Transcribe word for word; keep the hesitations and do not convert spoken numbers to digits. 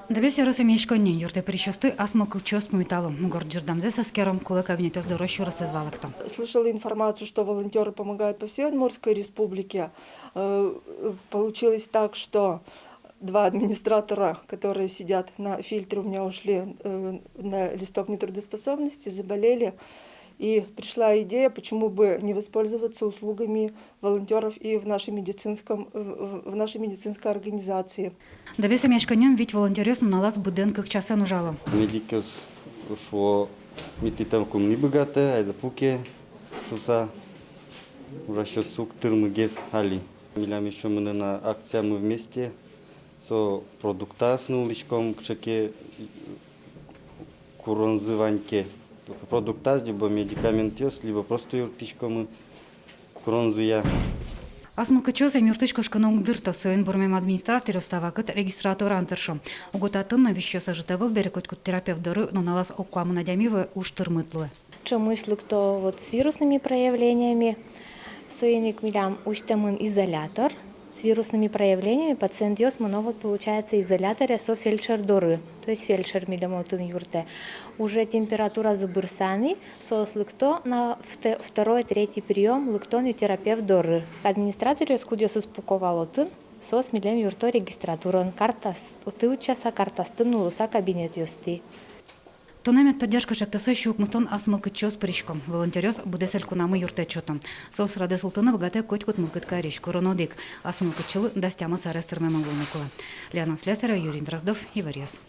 Дэбес ёрос эмъяськонниын юртэ пырисьёсты ас мылкыдчиос пумитало. Горд ӟырдамзэс эскеро, кулэ кабинетъёс дорозь сюресэз валэкто. Слышала информацию, что волонтёры помогают по всей Удмуртской Республике. Э, получилось так, что два администратора, которые сидят на фильтре, у меня ушли, э, на листок нетрудоспособности, заболели. И пришла идея, почему бы не воспользоваться услугами волонтёров и в нашей медицинском, в, в, в нашей медицинской организации. Дэбес эмъяськонниын вить волонтёръёс нуналаз быдэн кык часэн ужало. Медикъёс шуо, ми тӥтэм укмыс ни быгатэ, айда пуке шуса, ужасьёс уг тырмыгес али. Милям ещё мынэ на акция «Мы вместе». Со продуктаз нуллӥськом, кыӵе ке куронзы вань ке. Продуктаз, либо медикаментъёс, либо просто юрттӥськомы куронзыя. Ас мылкыдчиос эмъюртысь кошкыны уг дырто, соин бурмем администраторъёс та вакытэ регистратураын тыршо. Уго татын но висисьёс ӧжыт ӧвӧл бере, котькуд терапевт доры нуналаз ог куамын адями вуэ, уж тырмыт луэ. Ӵемысь лыкто вот с вирусными проявлениями, соин ик милям усьтэмын изолятор. С вирусными проявлениями пациентъёс мыно вот, получается, изоляторе, со фельдшер доры. То есть фельдшер милем отын юрттэ. Уже температуразы бырса ни, соос лыкто на вт-, второй, третий приём, лыкто ни терапевт доры. Администраторъёс, кудъёсыз пуко вал отын, соос милем юртто регистратураын, картаосты утчаса, картаосты нуллыса кабинетъёстӥ. Туннэ «Медподдержка» чектосэ сю укмыстон ас мылкыдчиос пырисько. Волонтёръёс быдэс элькунамы юрттэт сёто. Соос радэ султыны быгатэ котькуд мылкыд карись, курон одӥг ас мылкыдчилы дас тямыс арес тырмемын луыны кулэ. Лена Слесарева, Юрий Дроздов, «Иворъёс».